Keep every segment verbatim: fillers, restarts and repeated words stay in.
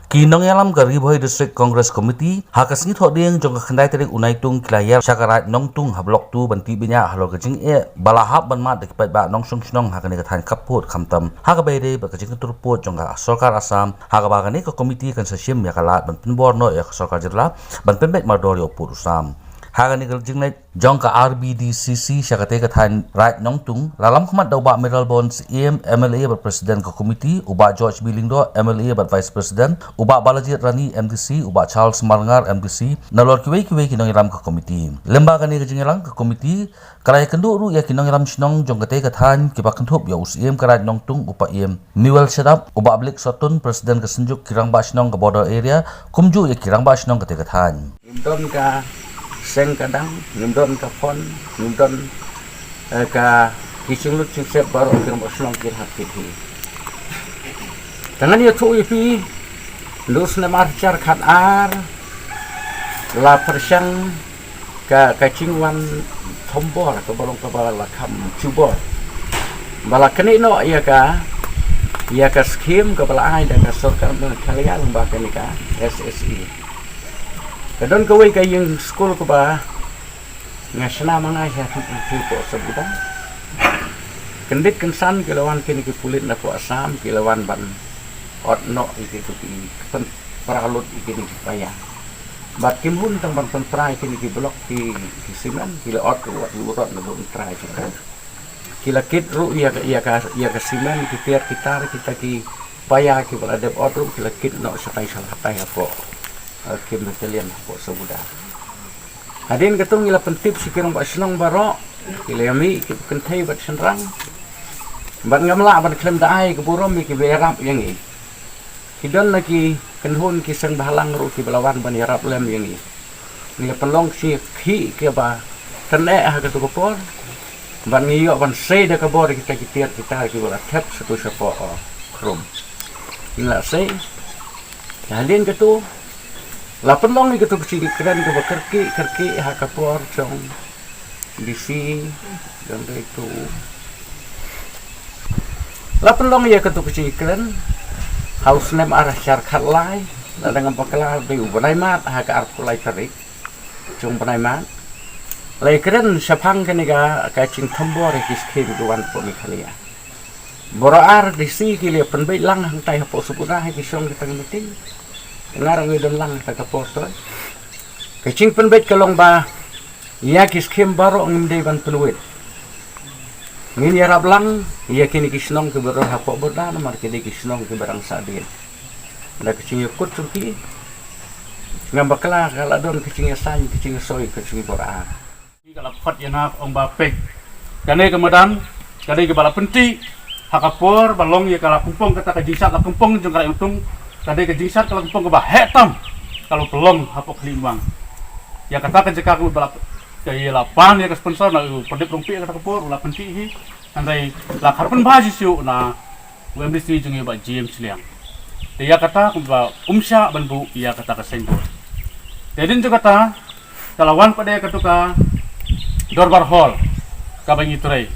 Ki nongïalam ka Ri Bhoi District Congress Committee ha ka sngi Thohdieng jong ka khyndai tarik u Naitung ki la ïar sha ka Raid Nongtung ha Block two ban tip bniah halor ka jingeh ba la hap ban mad da ki paidbah nongshong shnong ha kane ka thaiñ khappud khamtam ha kaba ïadei bad ka jingkyntur pud jong ka sorkar Assam, ha kaba kane ka komiti kan sa shim ïa ka lad ban pynbor noh ïa ka sorkar jylla ban pynbeit mardor ïa u pud u sam. Ha kane ka jingleit jong ka R B D C C sha katei ka thaiñ Raid Nongtung, la lam khmat da u Bah Mayralborn Syiem, M L A bad President ka komiti, u Bah George B Lyngdoh, M L A bad Vice President, u Bah Balajied Rani, M D C, u Bah Charles Marngar, M D C, nalor kiwei kiwei ki nongïalam ka komiti. Lyngba kane ka jingïalang ka komiti ka la ïakynduh ruh ïa ki nongïalam shnong jong katei ka thaiñ kiba kynthup ïa u Syiem ka Raid Nongtung, u Paiem Newell Shadap, u Bah Blik Sotun, President ka Synjuk ki Rangbah Shnong ka Border Area, kumjuh ïa ki rangbah shnong katei ka thaiñ. Ngim don ka seng ka dang, ngim don ka phone, ngim don, eh, ka ki jinglut jingsep baroh ki rangbah shnong ki hap kit hi. Te ngan ïathuh ïa phi, naduh snem ar hajar khatar la pyrshang ka, ka jingwan thombor kaba long kaba la kham jubor. Ba la knieh noh ïa ka, ïa ka skim kaba la ai da ka sorkar Meghalaya lyngba kane ka S S E. Ka don kawei ka ïing skul kaba nga shna ma nga ïa ki, ki, ki, hapoh Sabuda. Kyndit kynsan ki la wan kine ki pulit na hapoh Assam, ki la wan ban ot noh ïa ki, ki, ki, pyn-, pra lut ïa kine ki paia. Bad kim hun tang ban pynpra ïa kine ki block ki, ki simen, ki la ot ruh wat lut rot na bun trai ki. Ki la kit ruh ïa ka, ïa ka, ïa ka simen, ki tiar ki tar, kita ki paia kiba la dep ot ruh ki la kit noh shatai sha lahatai hapoh, eh, ki battalion hapoh Sabuda. Hadien katto ngi la pyntip sha ki rangbah shnong baroh, ki la ïa mih ki kynthei bad shynrang. Bad ngam lah ban khlem da ai ka burom ïa kiba ïarap ïa ngi. Ki don na ki kynhun ki seng bhalang ruh kiba la wan ban ïarap lem ïa ngi. Ngi la pynlong shi khih kiba tyngeh ha kato ka por. Bad ngi ïoh ban sei da ka bor ïa kita ki tiar ki tar kiba la thep shato shapoh, oh, khrum. Ngi la sei. Te hadien kato la pynlong ïa kato ka jingkren kaba kyrkieh kyrkieh ha ka por jong D C, don dei tu. La pynlong ïa kato ka jingkren ha u snem ar hajar khatlai, la dang bakla dei u bnai Mart ha ka arphew lai tarik jong bnai Mart. La ïakren shaphang kane ka, ka jingthombor ïa ki skim ki wan hapoh Meghalaya. Baroh ar D C ki la pynbeit lang hangtai hapoh Sabuda ha ki shong kita ki meeting. Nga ruh nga don lang ha kata ka por trei. Ka jingpynbeit ka long ba ïa ki skim baroh ngim dei ban pynwit. Ngin ïarap lang ïa kine ki shnong kiba roi hapoh border namar ki dei ki shnong kiba dang sahdien. Da ka jingïakut jong ki, ngam bakla ka la don ka jingïasaiñ, ka jingïasoi, ka jingbor ar. Ka la khot ïa nga ong ba peit. Kane ka madan ka dei kaba la pyntih ha ka por ba long ïa ka la kynpong kata ka jingshad la kynpong jong ka Raid Nongtung. Ka dei ka jingshad ka la kynpong kaba heh tam ka la pynlong hapoh Khliehmwang. Ïa kata ka jaka kaba la, ka ïa la pan ïa ka sponsor na u Pradip Rongpieh kata ka por u la pyntih hi. Hynrei la khar pynbha shisha na u M D C jong ngi Bah James Liang. Te ïa kata kumba um shah ban buh ïa kata ka signboard. Te hadien jong kata ka la wan pat de kato ka Dorbar Hall kaba ngi trei.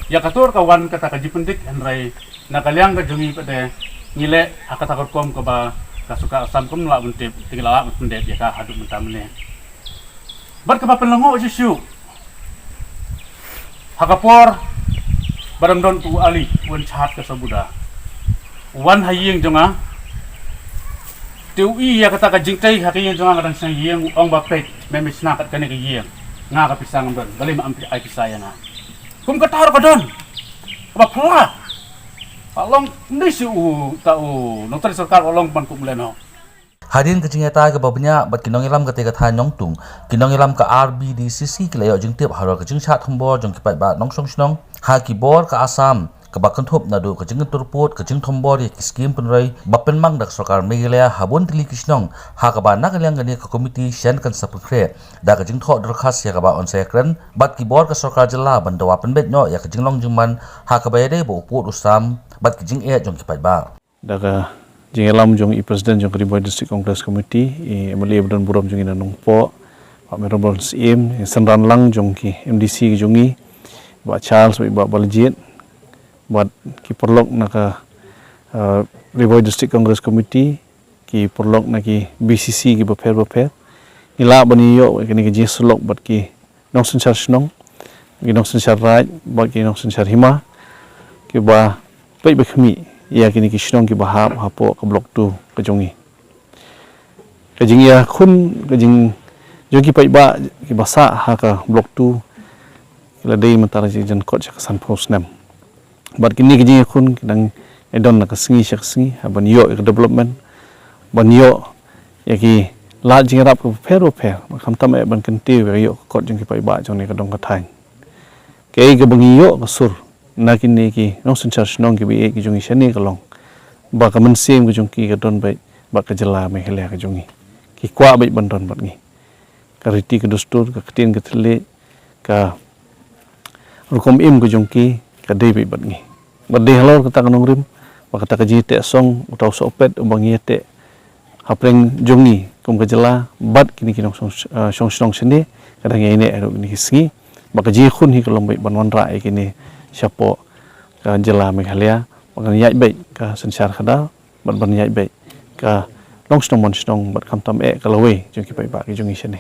Ïa kato ka wan kata ka jingpyndik hynrei na ka liang ka jong ngi pat de ngi leh ha kata ka rukom kaba ka sorkar Assam kam lah ban tip, te ngi la lah ban pyndep ïa ka haduh mynta mynne. Bad kaba pynlyngngoh shisha ha ka por ba dang don u Ali u in charge ka Sabuda. U wan ha ïing jong nga. Te u i ïa kata ka jingtei ha ka ïing jong nga, nga dang shna ïing, u ong ba peit, me me shna kat kane ka ïing. Nga ka pisa ngam don, balei me am ai pisa ïa nga. Kum kata ruh ka don. Kaba phylla. Ka long ni shi u ta u nongtrei sorkar u long ban kum len ho. Hadien ka jingïatai kaba bniah bad ki nongïalam katei ka thaiñ Nongtung, ki nongïalam ka R B D C C ki la ïoh jingtip halor ka jingshad thombor jong ki paidbah nongshong shnong ha ki bor ka Assam kaba kynthup naduh ka jingkyntur pud, ka jingthombor ïa ki skim pynroi ba pynmang da ka sorkar Meghalaya ha bun tylli ki shnong, ha kaba na ka liang kane ka komiti shen kan sa pynkhreh da ka jingthoh dorkhas ïa kaba yn sa ïakren bad ki bor ka sorkar jylla ban dawa pynbeit noh ïa ka jinglong jingman ha kaba ïadei bad u pud u sam bad ki jingeh jong ki paidbah. Da ka jingïalam jong i President jong ka Ri Bhoi District Congress Committee, i M L A ba don burom jong ngi na Nongpoh, Bah Mayralborn Syiem, i synran lang jong ki M D C ki jong ngi, Bah Charles, Bah Balajied, bad ki paralok na ka, eh, Ri Bhoi District Congress Committee, ki paralok na ki B C C ki bapher bapher. Ngi lah ban ïoh kane ka jingïasyllok bad ki nongsynshar shnong, ki nongsynshar raid bad ki nongsynshar hima, kiba peit ba khmih ïa kine ki shnong kiba hap hapoh ka Block two ka jong ngi. Ka jingïakhun ka jing jong ki paidbah kiba sah ha ka Block two ki la dei mynta la jingkot sha ka sanphew snem. Bad kine ki jingïakhun ki dang ïadon na ka sngi sha ka sngi ha ban ïoh ïa ka development, ban ïoh ïa ki lad jingïarap kiba pher bapher, bad khamtam eh ban kyntiew ïa ka ïoh ka kot jong ki paidbah jong kane ka dong ka thaiñ. Kaei kaba ngi ïoh ka sur na kine ki nongsynshar shnong kiba ïeit ki jong ngi shane ka long ba ka mynsiem ka jong ki ka don beit bad ka jylla Meghalaya ka jong ngi. Ki kwah beit ban don bad ngi. Ka riti ka dustur, ka ktien ka thylliej, ka rukom im ka jong ki ka dei beit bad ngi. Bad dei halor kata ka nongrim bad kata ka jingïateh song uta u sohpet uba ngi ïateh hapdeng jong ngi kum ka jylla bad kine ki nongshong, eh, shong shnong shane, ka dang ïaineh ruh kine ki sngi. Bad ka jingïakhun hi ka long beit ban wanrah ïa kine shapoh ka jylla Meghalaya, bad kan ïaid beit ka synshar khadar bad ban ïaid beit ka long shnong man shnong bad khamtam eh ka lawei jong ki paidbah ki jong ngi shane.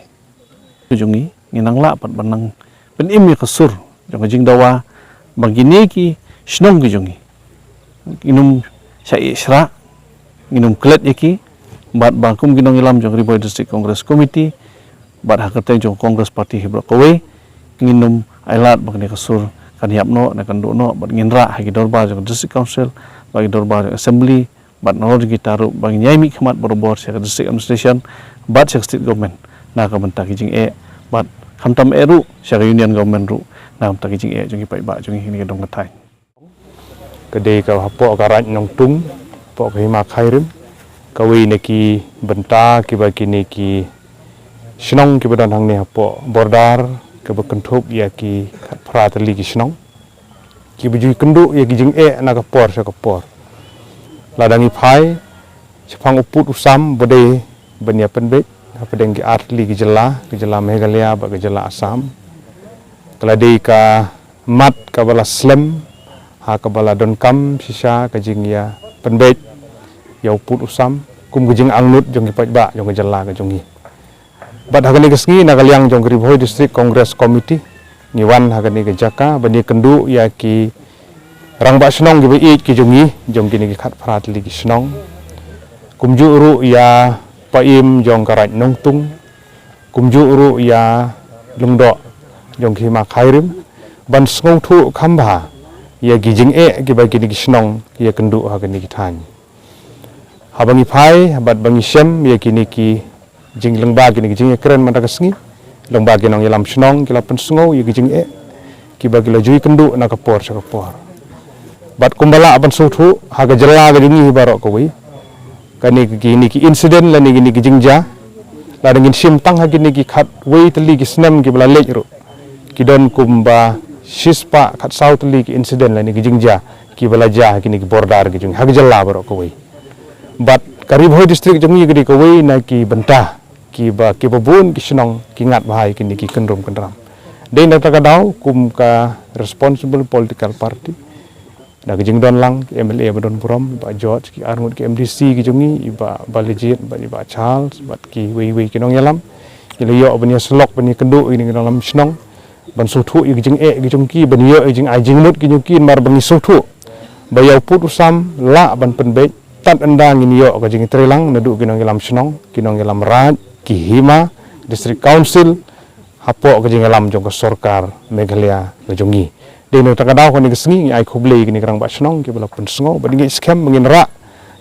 Jong ngi, ngi nang lah pat ban nang pynim ïa ka sur jong ka jingdawa ba kine ki shnong ki jong ngi, ngin ym shah ïeh shrah, ngin ym klet ïa ki. Bad ba kum ki nongïalam jong Ri Bhoi District Congress Committee bad ha ka kyrteng jong Congress Party hi baroh kawei, ngin ym ailad ba kane ka sur kan ïap noh ne kan duh noh, bad ngin rah ha ki dorbar jong District Council bad ki dorbar jong Assembly, bad nalor jong kita ruh ba ngin ïai mihkhmat barabor sha ka District Administration bad sha ka State Government na ka bynta ki jingeh, bad khamtam eh ruh sha ka Union Government ruh na ka bynta ki jingeh jong ki paidbah jong ngi ha kane ka dong ka thaiñ. Ka dei ka hapoh ka Raid Nongtung, hapoh ka Hima Khyrim, kawei na ki bynta kiba kine ki shnong kiba don hangne hapoh border, kaba kynthup ïa ki khatphra tylli ki shnong, kiba ju ïakynduh ïa ki jingeh na ka por sha ka por. Lada ngi phai shaphang u pud u sam ba dei ban ïa pynbeit hapdeng ki ar tylli ki jylla, ka jylla Meghalaya bad ka jylla Assam, ka la dei ka mat kaba la slem ha kaba la donkam shisha ka jingïapynbeit ïa u pud u sam kum ka jingangnud jong ki paidbah jong ka jylla ka jong ngi. Bad ha kane ka sngi, na ka liang jong ka Ri Bhoi District Congress Committee, ngi wan ha kane ka jaka ban ïakynduh ïa ki rangbah shnong kiba ïeit ki jong ngi, jong kine ki khatphra tylli ki shnong, kumjuh ruh ïa paim jong ka Raid Nongtung, kumjuh ruh ïa lyngdoh jong ka Hima Khyrim, ban sngewthuh kham bha ïa ki jingeh kiba kine ki shnong ki ïakynduh ha kine ki thaiñ. Haba ngi phai bad ba ngi shem ïa kine ki jing, lyngba kine ki jingïakren mynta ka sngi, lyngba ki nongïalam shnong ki la pynsngew ïa ki jingeh kiba ki la ju ïakynduh na ka por sha ka por. Bad kumba lah ban sngewthuh, ha ka jylla ka jong ngi hi baroh kawei, kane ki, kine ki incident lane kine ki jingjia, lada ngin shim tang ha kine ki khatwei tylli ki snem kiba la leit ruh, ki don kumba shispah khatsaw tylli ki incident lane ki jingjia kiba la jia ha kine ki border ki jong ngi ha ka jylla baroh kawei. Bad ka Ri Bhoi District jong ngi ka dei kawei na ki bynta kiba, kiba bun ki shnong ki ngat bha ïa kine ki kyndrum kyndram. Dei na kata ka daw, kum ka responsible political party, na ka jingdon lang ki M L A ba don burom, i Bah George, ki arngut ki M D C ki jong ngi, i Bah Balajied bad i Bah Charles bad kiwei wei ki nongïalam, ngi la ïoh ban ïasyllok ban ïakynduh ïa ki nongïalam shnong, ban sngewthuh ïa ki jingeh ki jong ki, ban ïoh ïa ki jingai jingmut ki jong ki, namar ba ngi sngewthuh ba ïa u pud u sam lah ban pynbeit, tad ynda ngin ïoh ka jingtreilang naduh ki nongïalam shnong, ki nongïalam raid, ki hima, District Council, hapoh ka jingïalam jong ka sorkar Meghalaya ka jong ngi. Dei na kata ka daw, kane ka sngi ngi ai khublei ïa kine ki rangbah shnong kiba la pynsngew, bad ngi ngeit skhem ba ngin rah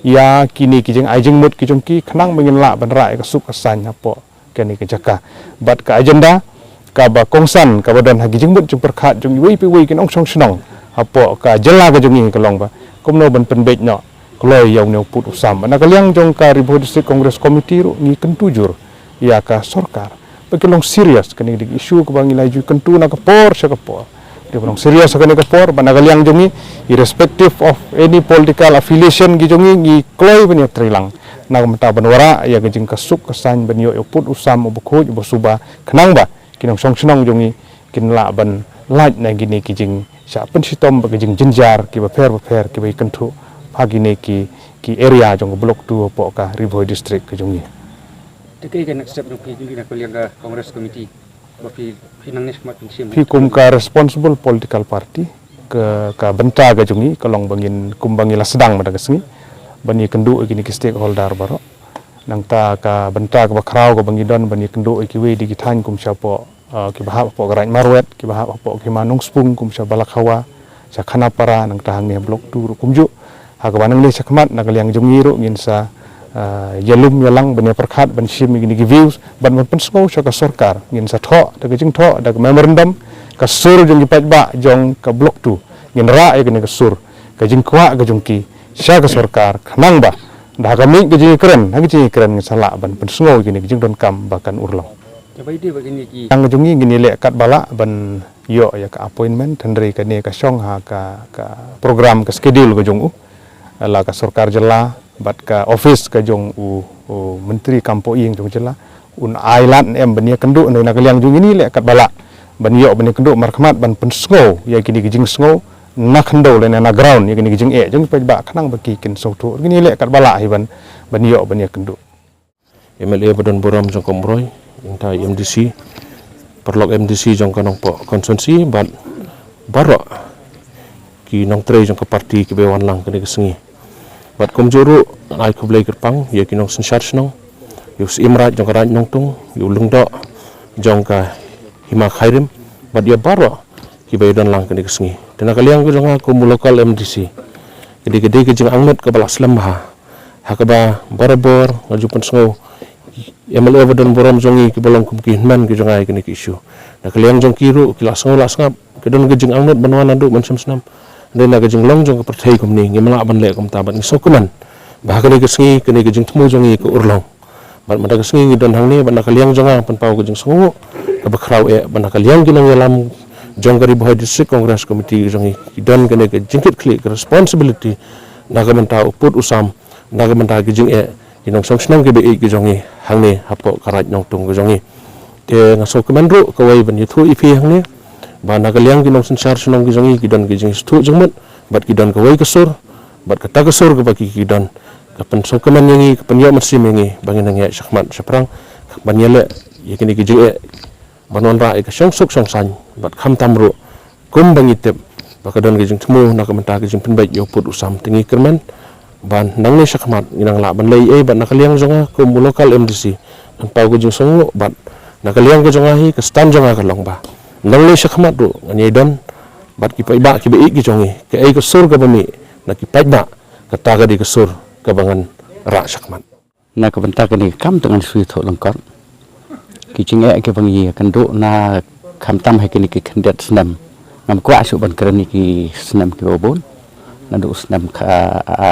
ïa kine ki jingai jingmut ki jong ki, khnang ba ngin lah ban rah ïa ka suk ka saiñ hapoh kane ka jaka. Bad ka agenda kaba kongsan kaba don ha ki jingmut jingpyrkhat jong iwei pa iwei ki nongshong shnong hapoh ka jylla ka jong ngi ka long ba kumno ban pynbeit noh kloi ïa une u pud u sam. Bad na ka liang jong ka Ri Bhoi District Congress Committee ruh ngi kyntu jur ïa ka sorkar ba ki long serious, kane ka dei ka issue kaba ngi la ju kyntu na ka por sha ka por. Ki long serious ha kane ka por, bad na ka liang jong ngi, irrespective of any political affiliation ki jong ngi, ngi kloi ban ïatreilang na ka bynta ban wanrah ïa ka jingkasuk kasaiñ ban ïoh ïa u pud u sam uba khuid uba suba, khnang ba ki nongshong shnong jong ngi kin lah ban lait na kine ki jingshah pynshitom bad ki jingjynjar kiba pher bapher kiba ïakynthuh ha kine ki, ki area jong ka Block two hapoh ka Ri Bhoi District ka jong ngi. Te kaei ka next step jong phi na ka liang ka Congress Committee? Ba phi, phi nangne shakhmat phin shim. Phi kum ka responsible political party, ka, ka bynta ka jong ngi ka long ba ngin, kum ba ngi la sdang mynta ka sngi, ban ïakynduh ïa kine ki stakeholder baroh. Nangta ka bynta kaba khraw kaba ngi don ban ïakynduh ïa kiwei de ki thaiñ kum shapoh, ah, kiba hap hapoh ka Raid Marwet, kiba hap hapoh ka Hima Nongspung kum sha Balakhawa, sha Khanapara, nangta hangne Block two ruh kumjuh. Ha kaba nangne shakhmat na ka liang jong ngi ruh ngin sa, ah, ïalum ïalang ban ïapyrkhat ban shim ïa kine ki views, ban, ban pynsngew sha ka sorkar, ngin sa thoh da ka jingthoh da ka memorandum, ka sur jong ki paidbah jong ka Block two, ngin rah ïa kane ka sur, ka jingkwah ka jong ki sha ka sorkar, khnang ba da ka mih ka jingïakren, ha ka jingïakren ngin sa lah ban pynsngew ïa kine ki jingdonkam ba kan urlong. Ïa ba ïadei bad kine ki, ka jong ngi ngin ïaleh katba lah ban ïoh ïa ka appointment, hynrei kane ka shong ha ka, ka program, ka schedule ka jong u, la ka sorkar jylla bad ka office ka jong u, u Myntri Kam Poh Ïing jong jylla un ai lad ne em ban ïakynduh, hynrei na ka liang jong ngi ngin ïaleh katba lah ban ïoh ban ïakynduh markhmat ban pynsngew ïa kine ki jingsngew na khyndew lane na ground, ïa kine ki jingeh jong ki paidbah, khnang ba ki kin sngewthuh. Ngin ïaleh katba lah hi ban, ban ïoh ban ïakynduh. M L A ba don burom jong ka Umroi, nangta i M D C, paralok M D C jong ka Nongpoh constituency, bad baroh ki nongtrei jong ka party kiba wan lang kane ka sngi. Bad kumjuh ruh ngan ai khublei kyrpang ïa ki nongsynshar shnong, ïa u Syiem Raid jong ka Raid Nongtung, ïa u Lyngdoh jong ka Hima Khyrim, bad ïa baroh kiba ïadon lang kane ka sngi. Te na ka liang ka jong nga kum u local M D C, ka dei, ka dei ka jingangnud kaba la slem bha, ha kaba barabor nga ju pynsngew M L A ba don burom jong ngi kiba long kum ki hynmen ki jong nga ïa kine ki issue. Na ka liang jong ki ruh ki la sngew la sngap, ki don ka jingangnud ban wan naduh mynshem snem. Hynrei na ka jinglong jong ka pyrthei kumne ngim lah ban leh kumta, bad ngi sngewkmen ba ha kane ka sngi kane ka jingthmu jong ngi ka urlong. Bad mynta ka sngi ngi don hangne, bad na ka liang jong nga pynpaw ka jingsngewnguh kaba khraw eh ba na ka liang ki nongïalam jong ka Ri Bhoi District Congress Committee ka jong ngi ki don kane ka jingkitkhlieh, ka responsibility na ka bynta u pud u sam, na ka bynta ki jingeh ki nongshong shnong kiba ïeit ki jong ngi hangne hapoh ka Raid Nongtung ka jong ngi. Te nga sngewkmen ruh kawei ban ïathuh ïa phi hangne ba na ka liang ki nongsynshar shnong ki jong ngi ki don ki jingsngewthuh jingmut, bad ki don kawei ka sur, bad kata ka sur kaba ki, ki don ka pynsngewkmen ïa ngi, ka pynïoh mynsiem ïa ngi ba ngin nang ïaid shakhmat shaphrang ban ïaleh ïa kine ki jingeh ban wanrah ïa ka shongsuk shongsaiñ, bad khamtam ruh kumba ngi tip ba ka don ka jingthmu na ka bynta ka jingpynbeit ïa u pud u sam. Te ngi kyrmen ba nangne shakhmat ngin nang lah ban leh ei ei, bad na ka liang jong nga kum u local M D C ngan paw ka jingsngewnguh, bad na ka liang ka jong nga hi, ka stand jong nga ka long ba nangne shakhmat ruh ngan ïai don bad ki paidbah kiba ïeit ki jong ngi. Kaei ka sur kaba mih na ki paidbah, kata ka dei ka sur kaba ngan rah shakhmat. Na ka bynta kane ka kam te ngan shu ïathuh lyngkot. Ki jingeh kiba ngi ïakynduh na khamtam ha kine ki khyndiat snem. Ngam kwah shuh ban kren ïa ki snem kiba bun. Naduh snem ka, a, a,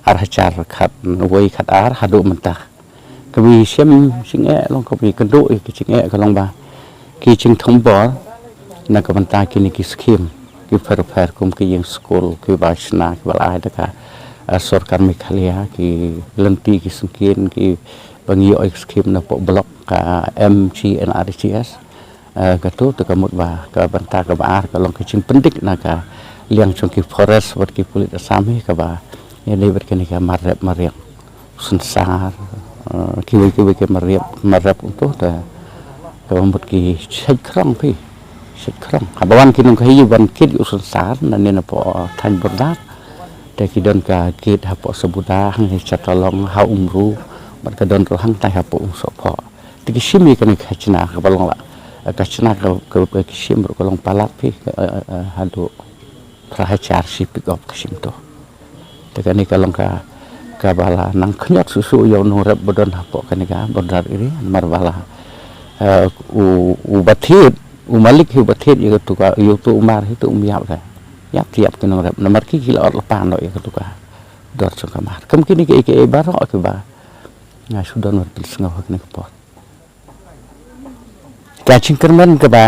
ar hajar khatwei khatar haduh mynta. Kaba ngi shem jingeh long kaba ngi kynduh ïa ki jingeh ka long ba ki jingthombor na ka bynta kine ki skim ki pher pher kum ki ïing skul kiba shna kiba la ai da ka, eh, sorkar Meghalaya, ki lynti ki syngkien kiba ngi ïoh ïa ki skim na poh block ka M G N R E G S. Eh, kato te ka mut ba ka bynta kaba ar ka long ka jingpyndik na ka liang jong ki forest bad ki pulit Assam hi kaba ïadei bad kane ka mar rep mar riang. Synsar, eh, kiwei kiwei ki mar rep, mar rep uto te, te mut ki shet khrong phi, shet khrong. Haba wan ki nongkhaïi ban kit ïa u synsar, na ne na poh thaiñ border. Te ki don ka kit hapoh Sabuda, hangne Chatalong, ha Umru, bad ka don ruh hangtai hapoh Umsohphoh. Te ki shim ïa kane ka khajna kaba long la, eh, ka khajna ka, ka, ka ki shim ruh ka long palat phi, eh, eh, eh, haduh phra hajar shi pick up ka shim to. Te kane ka long ka, kaba la nang khñiot shuh shuh ïa u nongrep ba don hapoh kane ka border area, namar ba la, eh, u, uba thied, u malik hi uba thied ïa katu ka, ïa utu u mar hi te um ïap ka. Ïap te ïap ki nongrep, namar ki ki la ot lypa noh ïa katu ka dor jong ka mar. Kum kine kiei kiei baroh kiba nga shu don ban pynsngew ha kane ka por. Ka jingkyrmen kaba,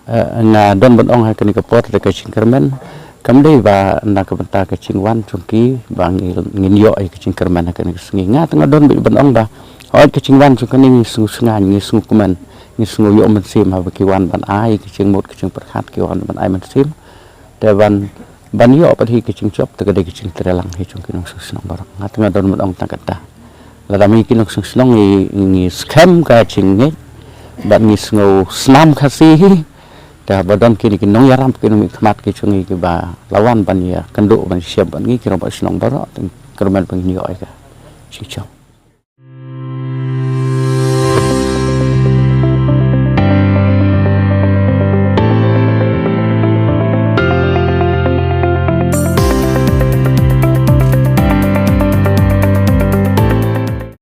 eh, nga don ban ong ha kane ka por, te ka jingkyrmen kam dei ba na ka bynta ka jingwan jong ki ba ngi, ngin ïoh ïa ka jingkyrmen ha kane ka sngi. Nga te nga don beit ban ong ba hooid ka jingwan jong kane ngi sngew shngaiñ, ngi sngew kmen, ngi sngew ïoh mynsiem haba ki wan ban ai ka jingmut ka jingpyrkhat, ki wan ban ai mynsiem. Te ban ban ïoh pat hi ki jingjop, te ka dei ki jingtreilang hi jong ki nongshong shnong baroh. Nga te nga don ban ong tang kata. Lada ma ngi ki nongshong shnong ngi, ngi skhem ka jingngeit bad ngi sngew snam Khasi hi, te ba don kine ki nongïarap, ki nongmihkhmat ki jong ngi kiba la wan ban ïakynduh ban ïashem bad ngi, ki rangbah shnong baroh, te ka ruh ban ïoh ïa ka jingjop.